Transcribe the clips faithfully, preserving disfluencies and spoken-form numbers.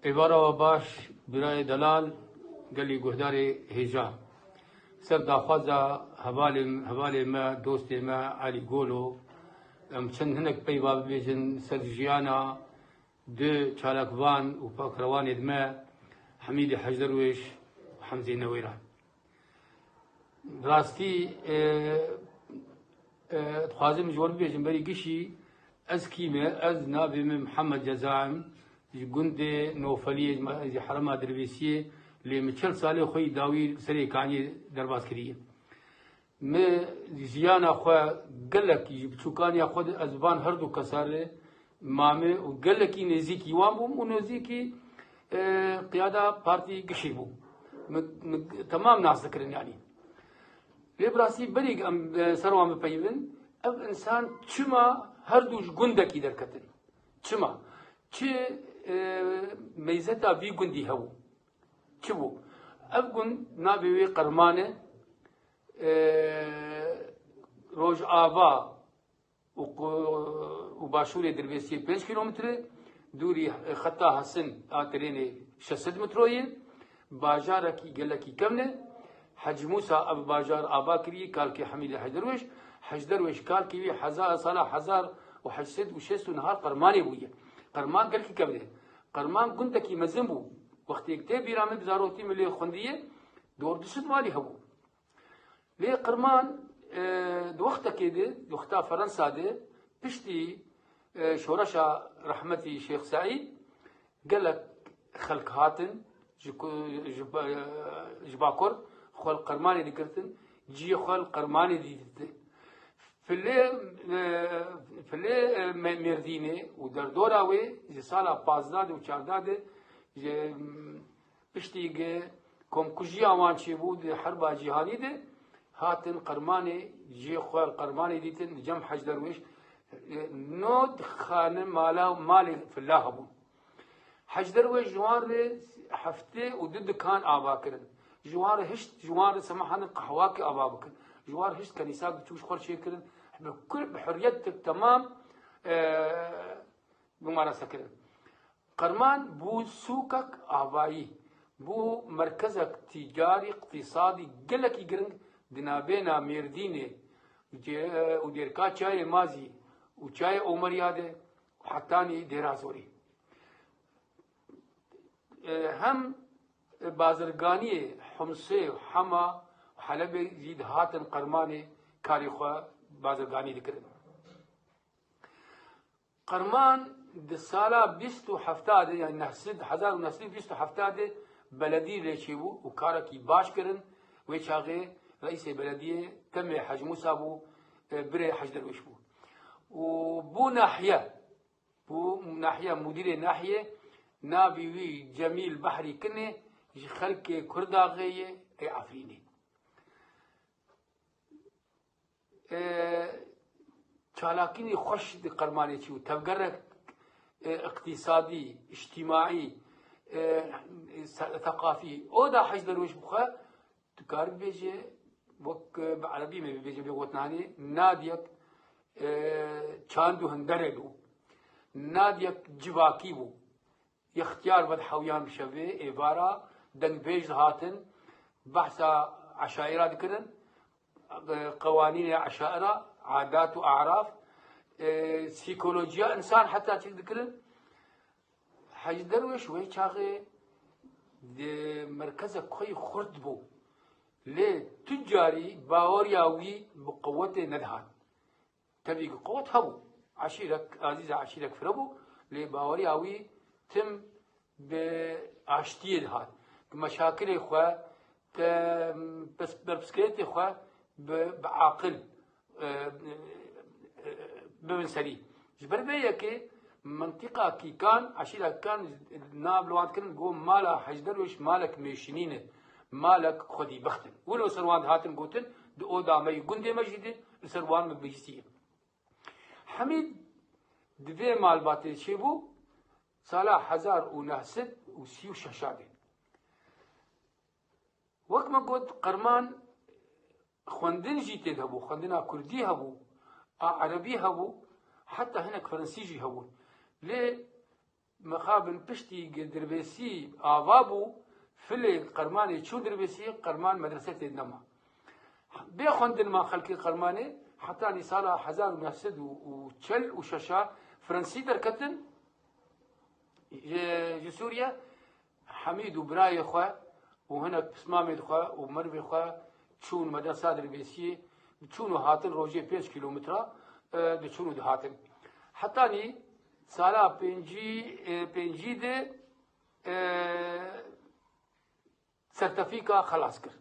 Êvara we baş, birayê delal, gelî guhdarê hêja. Ser daxwaza hevalê, hevalê me, dostê me Elî Golo, em çend hinek peyva bibêjin ser jiyana du çalakvan û pakrewanê me, Hemîdê Hecderwêş û Hemzê Newêran. Rastî, e, e, dixwazim ji we bibêjim, berî gişî ez kî me, ez navê min Mihemed Ceza im, ji gundê Nofeliyê, ji me-, ji herêma Dirbêsiyê, lê min çel salê xwe yî dawî li Serê Kaniyê derbas kiriye. Min jiyana xwe gelek ji biçûkaniya xwe de ez van her du kesa re mame û gelekî nêzîkî wan bûm û nêzîkî, e, qiyada partî gişî bûm. Min, min temam nas dikirin yanî. Lê bi rastî berî em, e, ser wan bipeyivin, ev insan çima her du ji gundekî derketin? Çima? Çi, e, meyzeta vî gundî hebû? Çi bû? Ev gund navê wê Qerman e, e, Rojava û qu-, û başûrê Dirbêsiyê pênc kîlometre, dûrî xeta hesin a trênê şeş sed metro ye, bajarekî gelekî kevn e. Hec Mûsa ev bajar ava kiriye, kalkê Hemîdê Hecderwêş. Hecderwêş kalkê wî hezar, sala hezar û heşt sed û şêst û nehar Qermanê bûye. Qerman gelkî kevn e. Qerman gundekî mezin bû. Wextê tê bîra min, bi zarokî min lê xwendiye, dor du sed malî hebû. Lê Qirman, e, di wextekê de, di wexta Ferensa de, piştî, e, şoreşa rehmetî Şêx Seîd, gelek xelk hatin ji ku-, ji ba-, ji Bakur, xwe li Qermanê digirtin, cihê xwe li Qermanê dîtin. Filê, e, filê, e, Me-, Mêrdînê û derdora wê ji sala pazdeh de û çardeh de ji, Piştî ku komkujiya wan çêbû di Herba Cîhanî de, hatin Qermanê, cihê xwe li Qermanê dîtin, li cem Hecderwêş, e, nod xane mala, malê filla hebûn. Hecderwêş ji wan re heftê û du dikan ava kirin. Ji wan re hişt, ji wan re semahanin qehwakê ava bikin. Ji wan re hişt kenîsak biçûk ji xwe re çêkirin. Bi kul, bi hurriyetek temam, e, mumarese kirin. Qerman bû sûkek avayî, bû merkezek tîcarî, îqtîsadî gelekî giring di navbêna Mêrdînê û Dêrka Çiyayê Mazî û Çiyayê Omeriya de û hetanî Dêra Zorî. E, hem bazirganiyê Humsê û Hema û Helebê jî dihatin Qermanê karê xwe bazirganî dikirin. Qerman di sala bîst û hefta de, yani neh sed, hezar û neh sed û bîst û hefta de beledî lê çêbû û karekî baş kirin. Wê çaxê reîsê belediyê temê Hec Mûsa bû, e, birê Hec Derwêş bû. Û bû nahiye, bû nahiye, mudîrê nahiyê, navê wî Cemîl Behrî Kinê, ji xelkê Kurdaxê ye, ê Efrînê. E, çalakînî xweş di Qermanê çû. Tevgerek, e, îqtîsadî, îctîmaî, e, se-, seqafî. O da Hec Derwêş bi xwe, tu kar bibêje, wek, e, bi erebî me bibêje, bê gotinanê, nadiyek, e, çand û hinderê bû. Nadiyek civakî bû. Yextiyar ve dihewiyan bi şevê, êvara dengbêj dihatin, behsa eşaira dikirin, e, qewanînê eşaira, adat û araf, e, psîkolojiya însan heta çêk dikirin. Hec Derwêş wê çaxê di merkezek xwe yî xurt bû. Lê tu carî baweriya wî bi qewetê nedihat. Tevî ku qewet hebû. Eşîrek, azîza eşîrek fire bû, lê baweriya wî tim bi aştiyê dihat. Ku meşakilê xwe, te, pes-, berpirsgirêtê xwe bi, bi aqil, e, e, bibin serî. Ji ber vê yekê mintîqa Kîkan, eşîra Kîkan nav li wan dikirin, got, mala Hec Derwêş malek mêşinîn e, malek xwedîbext in. Wilo ser wan dihatin gotin, di oda me yî gundê me jî de, li ser wan min bihîstiye. Hemîd di vê malbatê çêbû, sala hezar û neh sed û sî û şeş de. Wek me got, Qerman xwendin jî tê de hebû, xwendina kurdî hebû, a erebî hebû, heta hinek ferensî jî hebûn. Lê mixabin piştî gi Dirbêsî ava bû, filê Qermanê çû Dirbêsî, Qerman medrese tê nema. Bê xwendin ma xelkê Qermanê, hetanî sala hezar û neh sed û çel û şeş a Fransî derketin, ji, ji Sûriye, Hemîd û birayê xwe û hinek pismamê xwe û merivê xwe çûn medresa Dirbêsiyê, diçûn û hatin rojê pênc kîlometre, e, diçûn û dihatin. Hetanî sala pêncî, e, pêncî de, e, sertefîka xelas kir.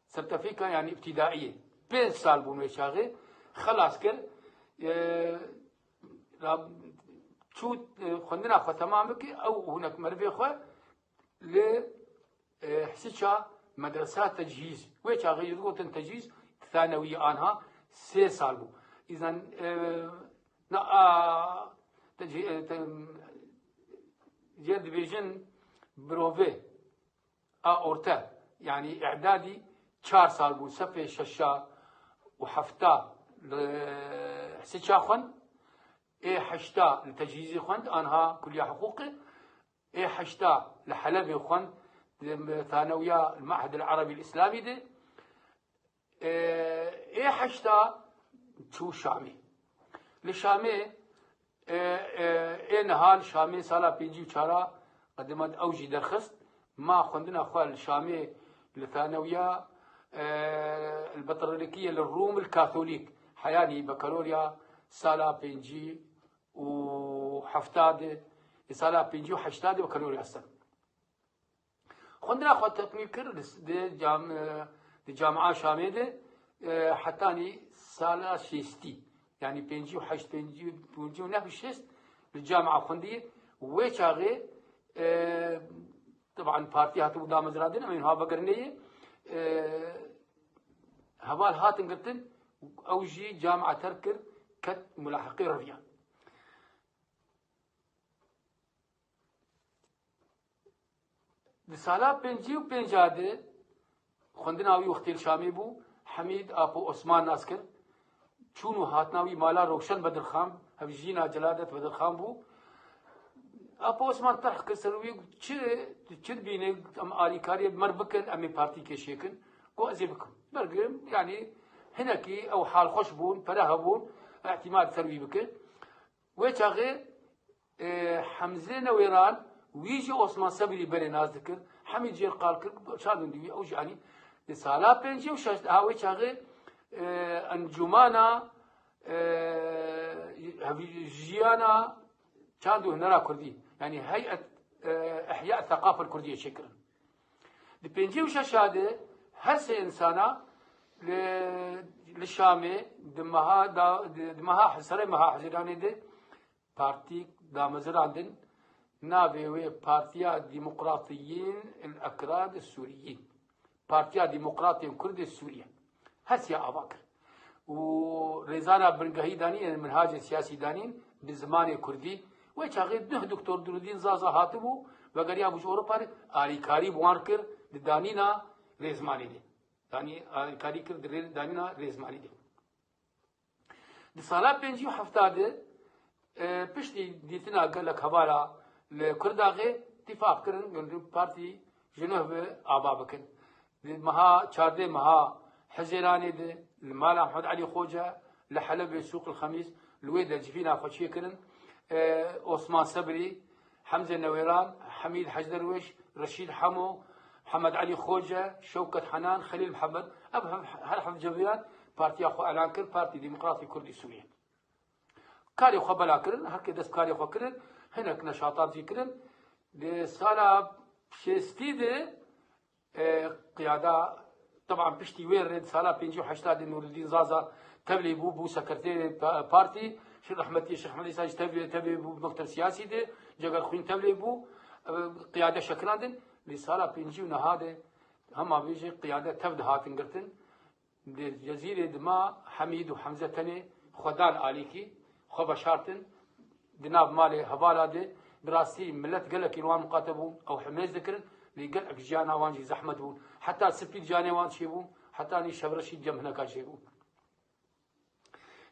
Sertefîka, yanî îbtîdaiyê. Pênc sal bûn wê çaxê, xelas kir. E, ra-, çû, e, xwendina xwe temam bike, ew û hinek merivê xwe li, e, Hisiça medresa tecîz. Wê çaxê jî digotin tecîz, thanewî anha sê sal bû. Îzan, e, na, a, tecî-, e, te-, jê dibêjin birove a orte, yanî îdadî çar sal bû, sefê şeşa û hefta li Hisiça xwend, ê heşta li tecîzî xwend, anha kuliya hiqûqê, ê heşta li Helebê xwend, li thanewiya li Mehedil Erebî Îslamî de, ê, ê heşta çû Şamê. Li Şamê, ê, ê, ê niha li Şamê sala pêncî û çar a qedimet ew jî derxist. Ma xwendina xwe li Şamê li thanewiya, ê, li Betralikiye li Rûm li Katolîk. Heyanî bekalorya sala pêncî û hefta de, ê, sala pêncî û heşta de bekalorya ser. Xwendina xwe tekmîl kir di, di cam-, e, di Camia Şamê de, e, hetanî sala şêstî, yanî pêncî û heşt, pêncî, pêncî û neh û şêst li camia xwendî. Wê çaxê, e, teban partî hatibû damezrandin, em ê niha vegerin neyê, e, heval hatin girtin, ew jî camia terk kir, ket mulahiqê reviya. Di sala pêncî û pênc a de xwendina wî wextê li Şamê bû, Hemîd Apo Osman nas kir. Çûn û hatina wî mala Rewşen Bedirxan, hevjîna Celadet Bedirxan bû. Apo Osman terh kir ser wî, çi, çi dibîne, em alîkariyê bi me re bikin, em ê partî kêşê kin. Got, ez ê bikim. Bergirim, yanî hinekî ew halxweş bûn, pere hebûn, îtîmad ser wî bikin. Wê çaxê, e, Hemzê Newêran, wî jî Osman Sebrî berê nas dikir. Hemî jê qal kir, çandin dî wî, ew jî anî. Di sala pêncî û şeş, ha wê çaxê, e, Encûmana, e, hevî-, Jiyana Çand û Hunera Kurdî, yanî Heyet, e, Ihya Seqafel Kurdiyê çêkirin. Di pêncî û şeş a de her sê însana li, li Şamê di meha da, di, di meha, serê meha Hezîranê de partîk damezirandin, navê wê Partiya Demokratiyîn el Ekrad Sûriyîn. Partiya Demokratên Kurd ê Sûriye. Her siya ava kir. Û rêzana bingehî danîn, yanî minhacê siyasî danîn bi zimanê kurdî. Wê çaxê duh Doktor Nûreddîn Zaza hatibû, vegeriyabû ji Ewropa re, alîkarî bi wan kir di danîna rêzmanê de. Danî, alîkarî kir di rê-, danîna rêzmanî de. Di sala pêncî û hefta de, e, piştî dîtina gelek hevala li Kurdaxê, tîfaq kirin, gundî partî ji nuh ve ava bikin. Di meha çardeh meha Hezêranê de li mala Mihemed Elî Xoce li Helebê Sûq el Xemîs li wê de civîna xwe çêkirin. E, Osman Sebrî, Hemze Newêran, Hemîd Hec Derwêş, Reşîd Hemo, Mihemed Elî Xoce, Şewket Henan, Xelîl Mihemed, ev hev-, her heft ceviyan partiya xwe elan kir, Partî Demokratî Kurdî Sûriye. Karê xwe bela kirin, her kê dest karê xwe kirin, hinek neşatat jî kirin. Di sala şêstî de, e, qiyada, teban piştî wê re di sala pêncî û heşta de Nûreddîn Zaza tevlî bû, bû sekreterê pa-, partî. Şêx Ehmetî, Şêx Ehmed Îsa jî tevlî, tevlî bû mektev siyasî de, Cegerxwîn tevlî bû, e, qiyade şekirandin. Lê sala pêncî û neha de hema vê jî qiyade tev dihatin girtin. Di Cezîrê dima Hemîd û Hemze tenê xwe dan alîkî, xwe veşartin. Di nav malê hevala de, bi rastî milet gelekî li wan miqate bûn, ew himêz dikirin, lê gelek jiyana wan jî zehmet bûn. Heta spî di canê wan çêbû, hetanî şevreşî cem hineka çêbû.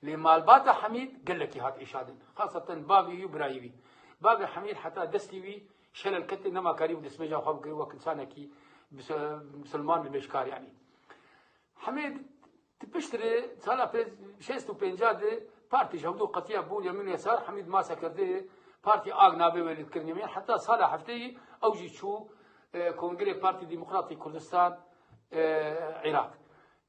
Lê malbata Hemîd gelekî hat êşandin. Xaseten bavê wî û birayê wî. Bavê Hemîd heta destî wî şelel ketê, nema karîbû destmêja xwe bikir wek insanekî bis-, misilman, nimêjkar yanî. Hemîd di piştre sala pê-, şêst û pênca de partî ji hevdû qetiya bû, Yemîn Yesar, Hemîd ma sekreterê partî, A G navê wê lê dikirin Yemîn, heta sala hefteyî ew jî çû, e, Kongrê Partî Demokratî Kurdistan, e, Iraq.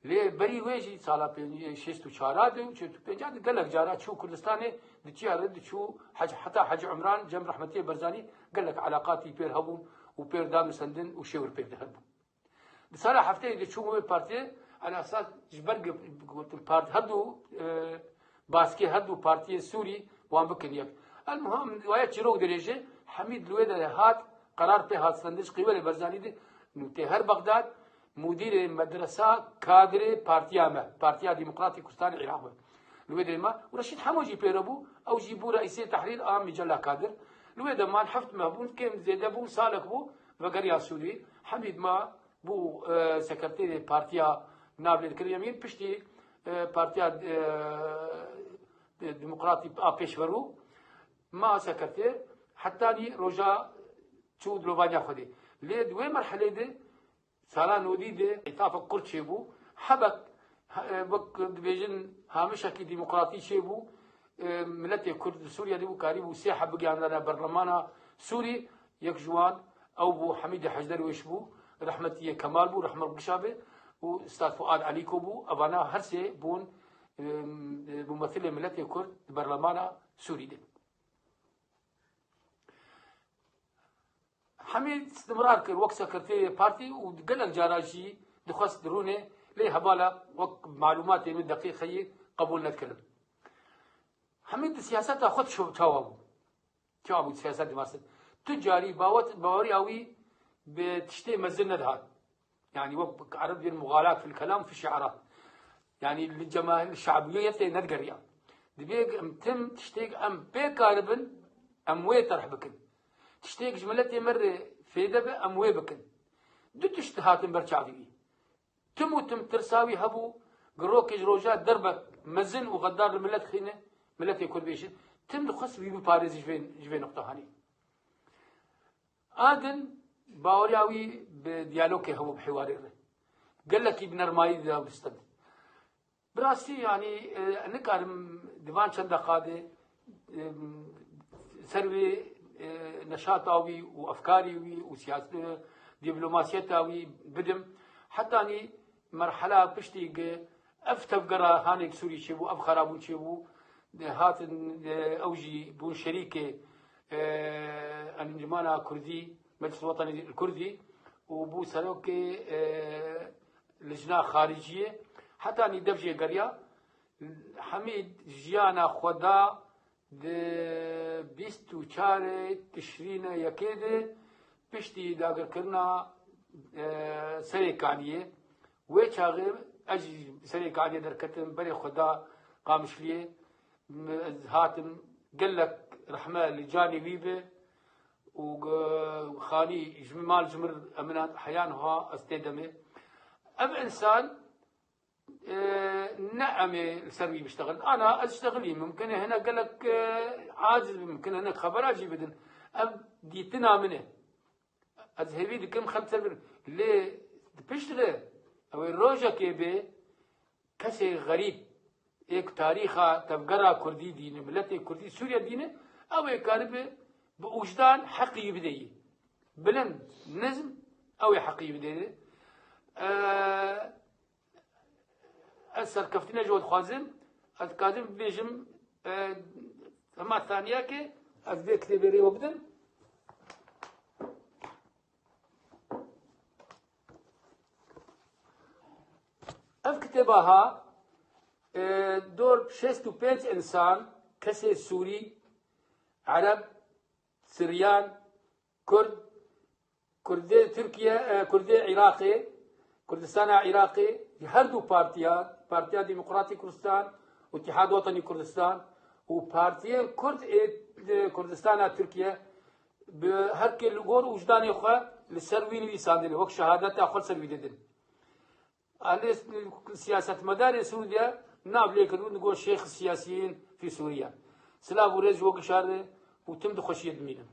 Lê berî wê jî sala pênc-, şêst û çar de û çil û pênc de gelek cara çû Kurdistanê, diçiya re diçû Hec-, heta Hecî Umran cem rehmetiyê Berzanî gelek eleqatî pêr hebûn û pêr danûsendin û şêwir pêr de hebûn. Di sala hefteyê de çû wê partiyê, ala esas ji ber ku gotin part-, her du, e, baskê her du partiyê Sûrî wan bikin yek. El muhim, waya çîrok dirêje, Hemîd li wê de hat, qerar pê hat stendin ji Qîwelê Berzanî de, nû tê her Bexdad, mudîrê medresa kadrê partiya me, Partiya Demokratîk Kurdistanê Iraq be. Li wê derê me û Reşîd Hemo jî pêre bû, ew jî bû reîsê tehrîr a Mecella Kadir. Li wê de man heft meh bûn, kêm zêde bûn, salek bû, vegeriya Sûrî. Hemîd ma bû, e, sekreterê partiya navlêdikirî Yemîn, piştî, e, Partiya, e, Demokratî a Pêşverû ma sekreter, hetanî roja çû dilovaniya Xwedê. Lê di wê merhelê de, sala nodî de îtafek Kurd çêbû, hebek, he-, wek dibêjin, hamişekî demokratî çêbû, e, miletê Kurd li Sûriye de bû, karîbû sê heb bigihandana berlemana Sûrî, yek ji wan ew bû, Hemîdê Hecderwêş bû, rehmetiyê Kemal bû, rehmet gişa be, û Stad Fuad Elîko bû, evana her sê bûn, e, mumethilê miletê Kurd di berlemana Sûrî de. Hemî istimrar kir wek sekreterê partî û gelek cara jî dixwest rûnê, lê hevala wek malûmatê min deqîqeyî qebûl nedikirin. Hemî di siyaseta xwe ço-, çawa bû? Çawa bû siyaset dimasin? Tu carî bawet, baweriya wî bi tiştê mezin nedihat. Yani wek Ereb dibên muxalat fil kelam fi şi'rat. Yani li cemahir şabiyetê nedigeriya. Dibê em tim tiştêk em pê karibin, em wê terh bikin. Tiştêk ji miletê me re fêde be, em wê bikin. Du tişt hatin ber çavî wî. Tim û tim tirsa wî hebû, girokê ji roja derbe mezin û xeddar li milet xîne, miletê Kurd bêjin. Tim dixwest wî biparêze ji vê, ji vê nuqtehanê. A din baweriya wî bi diyalogê hebû, bi hiwarê re. Gelekî bi nermayî de distend. Bi rastî, yanî, e, nikarim di van çend deqa de, e, ser wê, e, neşata wî û efkarî wî û siyas-, e, dîplomasiyeta wî bidim. Hetanî merhela piştî ku ev tevgera hanê li Sûrî çêbû, ev xerabûn çêbû, e, hatin, e, ew jî bûn şerîkê, e, Encûmena Kurdî, Meclis Wetanî Kurdî û bû serokê, e, Lijna Xariciyê. Hetanî dev jê geriya. Hemîd jiyana xwe da di bîst û çarê Tişrînê yekê de piştî dagirkirina, e, Serê Kaniyê. Wê çaxê ez jî Serê Kaniyê derketim, berê xwe da Qamişliyê. Ez hatim, gelek rehme li canê wî be û, e, xanî ji min, mal ji min re, min heya niha ez tê demê. Ev însan, e, ne em ê li ser wî biştexilin. Ana ez ştexilî, mimkin e hinek gelek, e, aciz bin, mimkin e hinek xebera jî bidin. Ev dîtina min e. Ez hêvî dikim xelk ser bin. Lê di pişt re ew ê rojekê bê kesê xerîb ê ku tarîxa tevgera Kurdî dîne, miletê Kurdî Sûriye dîne, ew ê karibe bi ûjdan heqî wî bideyî. Bilind, nizm, ew ê heqî wî bideyî. E, Ez serkeftinê ji we dixwazim. Ez dikarim bibêjim, e, hema saniyekê ez vê kitêbê rê we bidim. Ev kitêba ha, e, dor şêst û pênc însan, kesê Sûrî, Ereb, Siryan, Kurd, Kurdê Tirkiye, e, Kurdê Iraqê, Kurdistana Iraqê, ji her du partiya, Partiya Demokratîk Kurdistan û Îtîhad Wetenî Kurdistan û partiyên Kurd ê, e, Kurdistana Tirkiye bi herkê li gor û wijdanê xwe li ser wî nivîsandine, wek şehadeta xwe li ser wî didin. Anê siyasetmedarê Sûriye nav lê kirbûn, digot Şêx Siyasiyîn fî Sûriye. Silav û rêz ji we gişa re, û tim di xweşiyê dimînin.